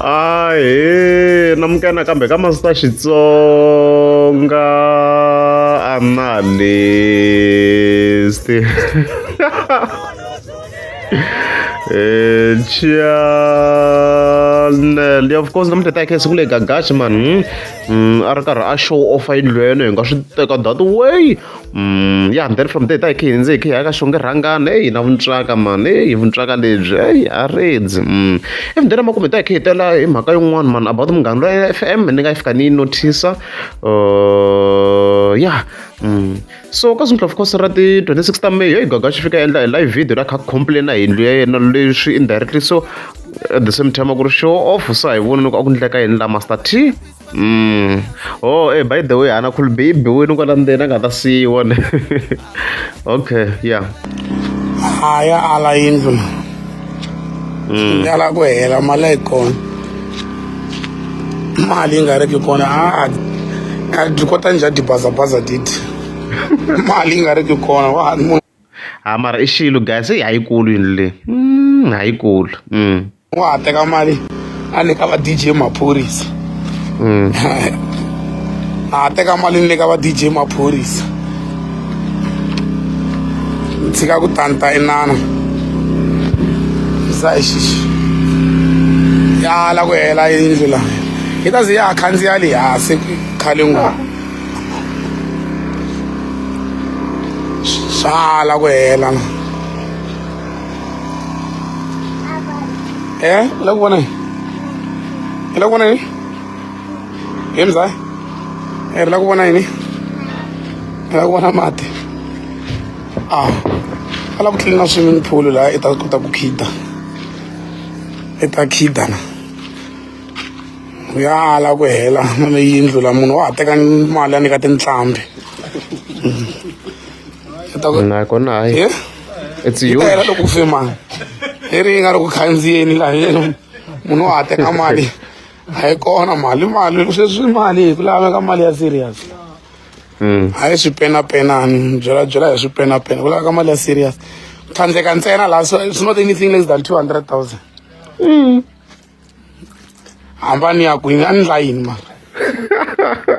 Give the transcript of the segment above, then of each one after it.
Ahee namukela nakambe ka Master Xitsonga Analyst channel of course namuntlha ta khe siku leyi gagashi man a ri karhi a show off yindlu ya yena hi nga swi teka that way ya and then from there ta hi khe hi ndze hi khe hi ya ka xonge rhangana eyi na vuntswaka man eyi vuntswaka lebyi eyi a redzi even then makumu hi ta hi khe hi tela hi mhaka yin'wana man about munghana loyi F_M ni nga yi fika ni yi notice-a ya so ka of course ra ti 26 ta May heyi Gaga xi fika endla hi live video la kha complain hi yindlu ya yena leswi indirectly so at the same time a ku ri show off so a hi voni loko a ku ndleka yini la Master T. Oh, hey, by the way, ana cool baby wini kwala ndzeni a nga ta siyiwa ne. Okay, yeah. A ya ala yindlu la. Ya la ku hela mali a yi kona. Mali yi nga ri ki kona a a byi kota njhani tibazabaza titi. Mali yi nga ri ki kona wa ha munhu Ha mara i xilo guys, eyi hayikulu yindlu leyi. Hayikulu. Wa ha teka mali a nyika va DJ Maphorisa. A ha teka mali ni nyika va DJ Maphorisa. Ni tshika ku tanta inana. Za xixi. Ya la ku hela yindlu la. Yi ta ze ya ha khandziya le hansi khale ngopfu. Swa la ku hela na. Eh, u la ku vona yini? U la ku vona yini? Hi mzaya? Eh, ri la ku vona yini? Ri la ku vona mati. Ah. A la ku tlilina swimming pool laha i ta kota ku khida. I ta khida na. Ya la ku hela na yindlu la munhu wa ha teka mali a nyika tinqambi. Nakona hayi. Eh? It's huge. Hela loko ku fe mani. Hi ri yi nga ri ku khandziyeni laha yena munhu wa ha teka mali. A yi kona mali mali sweswi mali hi ku laveka mali ya serious. Hayi swipenapenani byela byela hi swipenapena ku laveka mali ya serious. Tlhandleka ntsena laha so it's not anything less than 200,000. Hamba ni ya kwini a ni ndla yini mara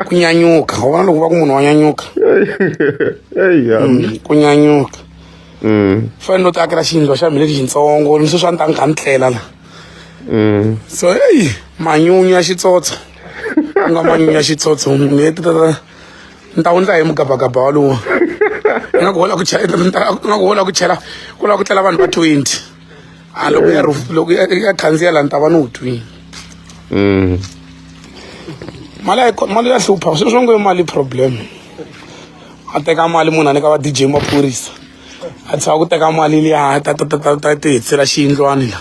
ku nyanyuka wa vona loko va ku munhu wa nyanyuka ku nyanyuka fanele no ti akela xiyindlo xa mina lexitsongo ni sweswi a ni ta ni kha ni tlela la so heyi manyunyu ya xitsotso ku nga manyunyu ya xitsotso ni ta ni ta wundla hi mugabagaba walowo ingaku wo la ku chela ingaku wo la ku chela ku lava ku tlela vanhu va 20 a loko ya loko ya khandziya la ni ta va ni wu twini mali a mali ya hlupha sweswo ngo mali problem a teka mali munhu a nyika va DJ maphorisa a tshava ku teka mali liya ta ta ta ta ta ti hetisela xiyindlwani la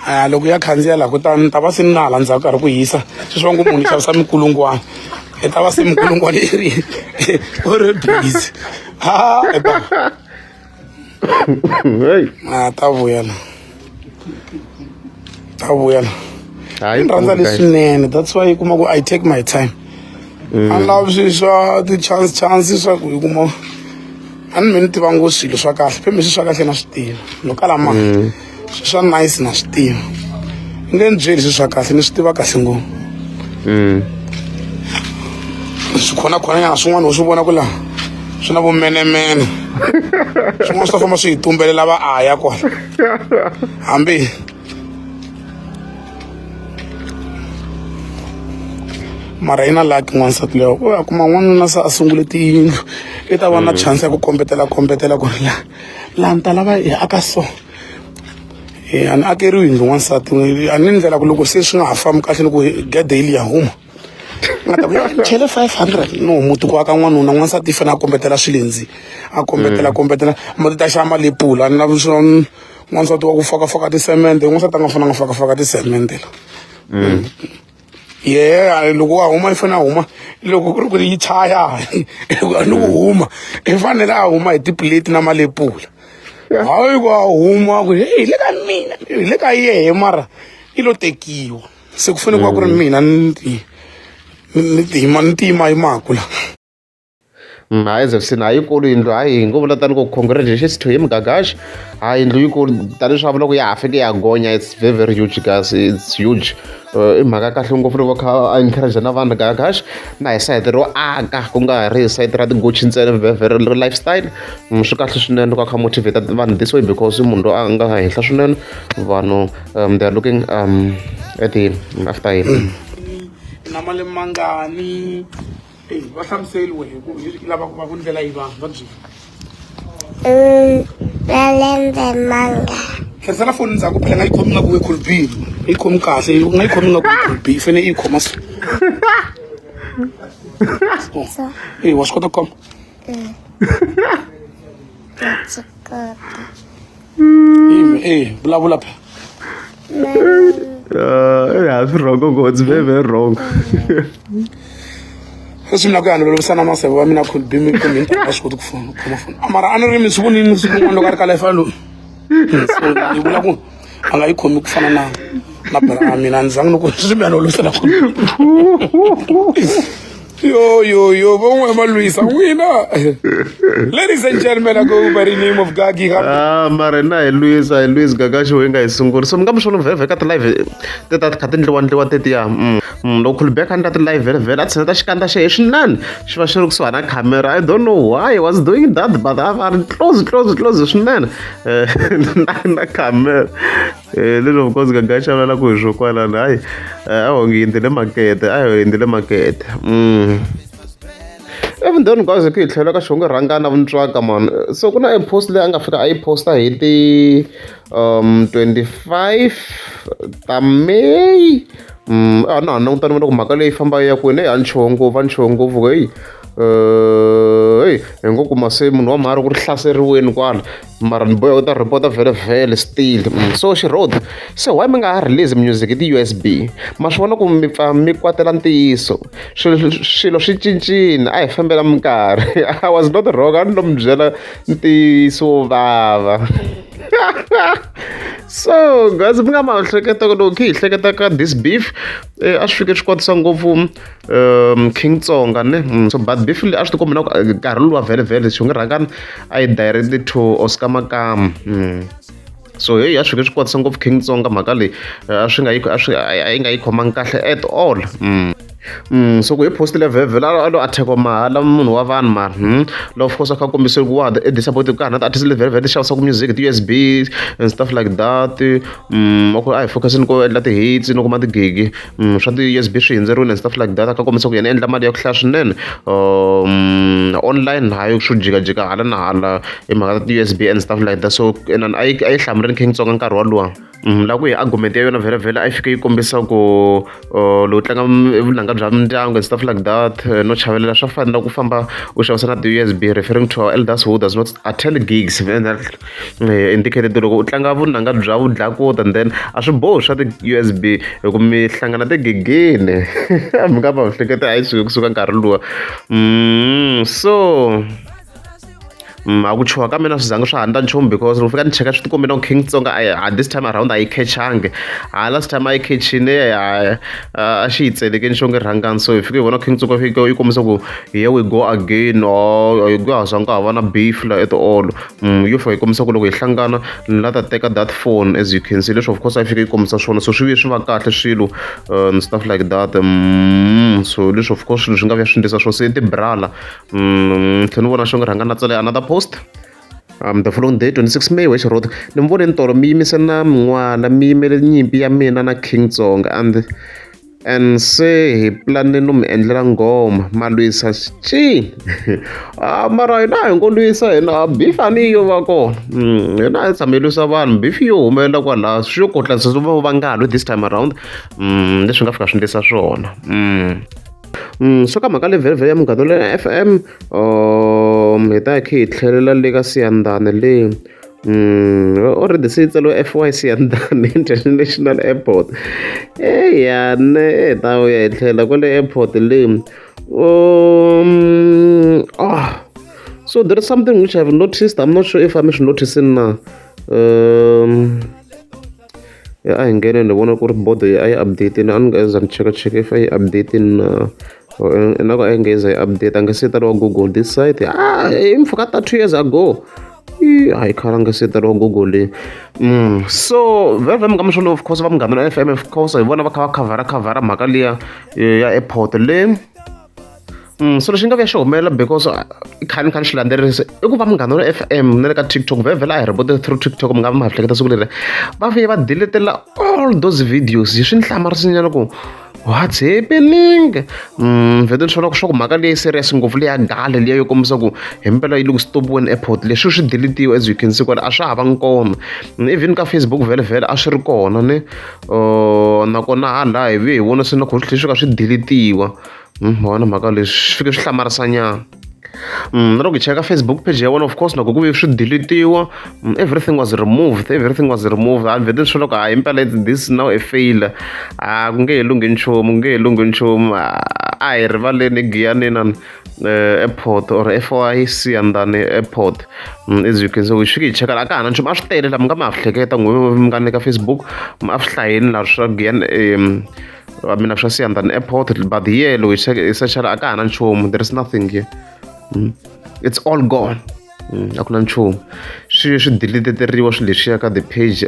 a loko ya khandziya la kutani ni ta va se ni na hala ndzhaku karhi ku hisa sweswo ngo munhu xavisa mikulungwana i ta va se mikulungwana i ri u ri busy ha Hey. A ta vuya la. Ta vuya la. Hayi Ni rhandza guys. leswinene that's why i kuma ku I take my time. A ni lavi swilo swa ti-chance chance swa ku i kuma a ni me ni tiva ngopfu swilo swa kahle phembe swilo swa kahle na swi tiva no kala mali swilo swa nice na swi tiva i nge ni byeli swilo swa kahle ni swi tiva kahle ngopfu swikhonakhonanyana swin'wana u swi vona ku laha swi na vumenemene swin'wana swi ta famba swi hi tumbelela va aya kwala hambi mara yi na lucky n'wansati leyo u ya kuma n'wanuna se a sungule tiyindlu i ta va na chance ya ku kombetela kombetela ku ri la laha ni ta lava hi aka so e a ni akeriwi yindlu n'wansati a ni ndlela ku loko se swi nga ha fambi kahle loko gede yi liya huma nga ta ku ni chele 500 no muti ku aka n'wanuna n'wansati i fanele a kombetela swilenzi a kombetela kombetela muti ta xava malepula ni lava swa n'wansati wa ku fakafaka tisemende n'wansati a nga fanelanga fakafaka tisemende la yehe loko a huma i fanele a huma loko ku ri ku yi chaya ni ku huma i fanele a huma hi tipuleti na malepula hayi ku a huma ku hey hi le ka mina hi le ka yehe mara i lo tekiwa se ku fanele ku va ku ri mina ni ti ni ti ni ti yimayimaku la. Hayi ZFC na yikulu yindlu hayi hi ngo vula tani ku congratulations to him Gagash hayi yindlu yikulu tani swa vula ku ya ha fike ya gonya it's very very huge guys it's huge i mhaka kahle ngopfu loko kha a encourage na vanhu Gagash na hi sayiti ro aka ku nga ri hi sayiti ra ti-Gucci ntsena very very lifestyle swi kahle swinene loko a kha motivate vanhu this way because i munhu loyi a nga henhla swinene vanhu they are looking at him after him na malembe mangani Eyi va hlamuseli wehe ku i lava ku va ku ndlela yi vanhu va byeli. Malembe manga. Tlherisela foni ndzhaku phela nga yi khomi nga ku we cool b yi khomi kahle u nga yi khomi nga ku cool b yi fanele yi khoma so. So. Eyi wa swi kota ku khoma? Na swi kota. Eh, vulavula phela. Ya swi wrong ngopfu it's very very wrong. Sweswi mi la ku ya ni lolovisa na maseve wa mina cool b mi kumbe ni ta swi koti ku fona khoma foni mara a ni ri mi swi vonini siku rin'wana loko a ri ka life loyi so ni vula ku a nga yi khomi ku fana na na bra mina a ni zangi ni ku swi mi ya lolovisa na cool Yo, yo, yo, van'we va lwisa n'wina. Ladies and gentlemen, I go by the name of Gagi. Ah, mara na hi lwisa hi lwisi Gagashi wo yi nga hi sunguri so mi nga mi swona vhele vhele ka ti-live te ta kha ti ndliwa ndliwa tetiya loko khulubeka a ndla ti-live vhele vhele a tshineta xikandza xa yena swinene xi va xi ri kusuhani na camera I don't know why he was doing that but a va ri close close close swinene na camera. Leswi of course Gagashi a vulaka hi swo kwalano hayi a onge yindlu le makete a hi yindlu le makete. Even though guys hi tlhela ka xonge rhangana vuntswaka man so ku na e post leyi a nga fika a yi posta hi ti 25 ta May a na ha languta ni vona ku mhaka leyi famba yi ya kwini a ni chuhe ngopfu a ni chuhe ngopfu heyi heyi hi ngo kuma se munhu wa mhari ku ri hlaseriweni kwala. Mara ni boheka ku ta report vhele vhele still so xirhodi se why mi nga ha release music hi ti-U_S_B ma swi vona ku mi pfa mi kwatela ntiyiso swilo swilo swi cincile a hi fambela minkarhi I was not wrong a ni lo mi byela ntiyiso wo vava so guys mi nga ma hleketa ku loko khe hi hleketa ka this beef a swi fike swi kwatisa ngopfu King Tsonga ne so but beef leyi a swi tikombi na ku nkarhi luwa vhele vhele xi rhangani a yi directly to Oscar Makamu so heyi a swi fike swi kwatisa ngopfu King Tsonga mhaka leyi a swi nga yi a swi a yi nga yi khomangi kahle at all. So ku hi post leyi vhele a lo attack-iwa mahala munhu wa vanhu mara of course a kha a kombise ku wa ha disappoint ka ha na ti-artist leti vhele vhele ti xavisaka music hi ti-U_S_B and stuff like that a ku a hi focus-eni ko endla ti-hits no kuma tigigi. Swa ti-U_S_B swi hundzeriwile and stuff like that a kha kombisa ku yena endla mali ya ku hlaya swinene online hayi swo jikajika hala na hala hi mhaka ta ti-U_S_B and stuff like that so inani a yi a yi hlamurile King Tsonga nkarhi woluwa la ku hi argument ya yona vhele vhele a yi fike yi kombisa ku loko u tlanga vunanga bya mindyangu and stuff like that no chavelela swa fana na ku famba u xavisa na ti-U_S_B referring to our elders who does not attend gigs indicated loko u tlanga vunanga bya vudlakuta and then a swi bohi swa ti-U_S_B hi ku mi hlangana tigigini mi nga va hleketa hayi swi kusuka nkarhi luwa so a ku chuha ka mina swi zangi swi handla nchumu because loko fika ni cheka swi tikombe na ku King Tsonga a this time around a yi khechangi ha last time a yi khechini a xi yi tselekeni xo nge rhangani so hi fike hi vona King Tsonga fike yi kombisa ku here we go again or hi ku ha zanga ha va na beef la at all yo fika yi kombisa ku loko hi hlangana ni la ta teka that phone as you can see leswi of course a yi fike yi kombisa swona so swi vuye swi va kahle swilo and stuff like that so leswi of course swilo swi nga vuya swi endlisa swo se tibrala tlhela ni vona xo nge rhanga na tsale another post the following day 26 May we xirhoti ni mi voneni tolo mi yimise na min'wana mi yimele nyimpi ya mina na King Tsonga and se hi pulane no mi endlela nghoma ma lwisa ci a mara hina a hi ngo lwisa hina beef a ni yo va kona hina a hi tshame hi lwisa vanhu beef yo humelela kwalaho swi yo kotla se va va nga lwi this time around leswi nga fika swi endlisa swona. So ka mhaka leyi vhele vhele ya Munghana Lonene F_M hi ta hi kha hi tlhelela le ka Siyandhani le already se yi tsariwe F_Y Siyandhani International Airport eya ne hi ta vuya hi tlhela kwale airport le so there is something which I have noticed I'm not sure if I'm swi noticing na a hi nghene ni vona ku ri bodo a yi update-ini a ni nga za ni cheka cheka if a yi update-ini na. Na ku engeza yi update a nga se tariwa Google this site ah i mpfhuka ta 2 years ago. A yi khala nga se tariwa Google leyi. So vhele vhele munghana swona, of course va Munghana na FM, of course hi vona va kha va khavhara mhaka liya ya airport le. So lexi nga vuya xi humelela because i khale ni kha ni xi landzelerisa i ku va Munghana wa FM na le ka TikTok vhele vhele a hi report through TikTok. Mi nga va ma hleketa siku leri va vuye va deletela all those videos hi swi ni hlamarisinyana ku what's happening. Vhete ni swona swa ku mhaka leyi serious ngopfu leya gale liya yo kombisa ku himpela yi le ku stopiweni airport leswi swi deletiwa. As you can see kwala a swa ha vangi kona, even ka Facebook vhele vhele a swi ri kona ne. Nakona hala hi vuye hi vona se na ku swi tlhela swi ka swi deletiwa. Vona mhaka leswi swi fike swi hlamarisanyana. Na loko hi cheka Facebook page ya vona, of course loko ku ve swi deletiwa, everything was removed, everything was removed. A vhete swi loko hayi impela this is now a failure, a ku nge he lunghi nchumu, ku nge he lunghi nchumu. A hi rivaleni Giyani na airport or FYC and airport. As you can see, hi fike hi cheka a ka ha na nchumu, a swi tele laha mi nga ma ha hleketa n'we mi nga le ka Facebook a swi hlayeni laha swa Giyani, I mean swa Siyandhani airport, but here loko hi search a ka ha na nchumu. There is nothing here. It's all gone. A ku na nchumu, swi deleteriwa swilo leswiya ka the page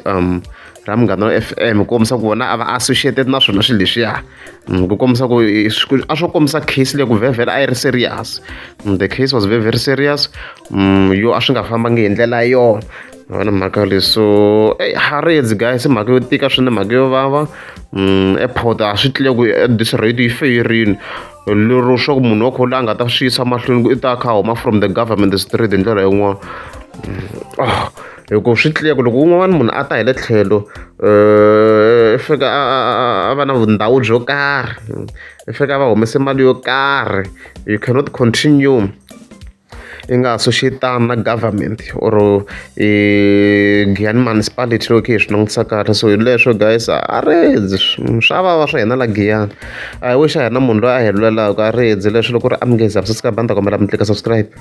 ra Munghana wa FM ku kombisa ku vona a va associated na swona swilo leswiya. Ku kombisa ku a swo kombisa case leyi ku vhevhele a yi ri serious. The case was very very serious. Yo a swi nga fambangi hi ndlela yona vona mhaka leyi. So ey haredzi guys, mhaka yo tika swinene, mhaka yo vava. Airport a swi clear ku at this rate yi feyirini lero swa ku munhu wa kho loyi a nga ta swi yisa mahlweni ku i ta kha a huma from the government street hi ndlela yin'wana. Ah, hi ku swi clear ku loko un'wana munhu a ta hi le tlhelo, i fika a va na vundhawu byo karhi, i fika a va humese mali yo karhi. You cannot continue i nga associate-tani na government or Giyani municipality loko hi swi langutisa kahle. So hi leswo guys, a redzi swa vava swa hina la Giyani. A hi wish a hi na munhu loyi a hi lwelaka. A redzi leswi loko ku ri a mi nge za subscribe, a ni ta kombela mi tlika subscribe.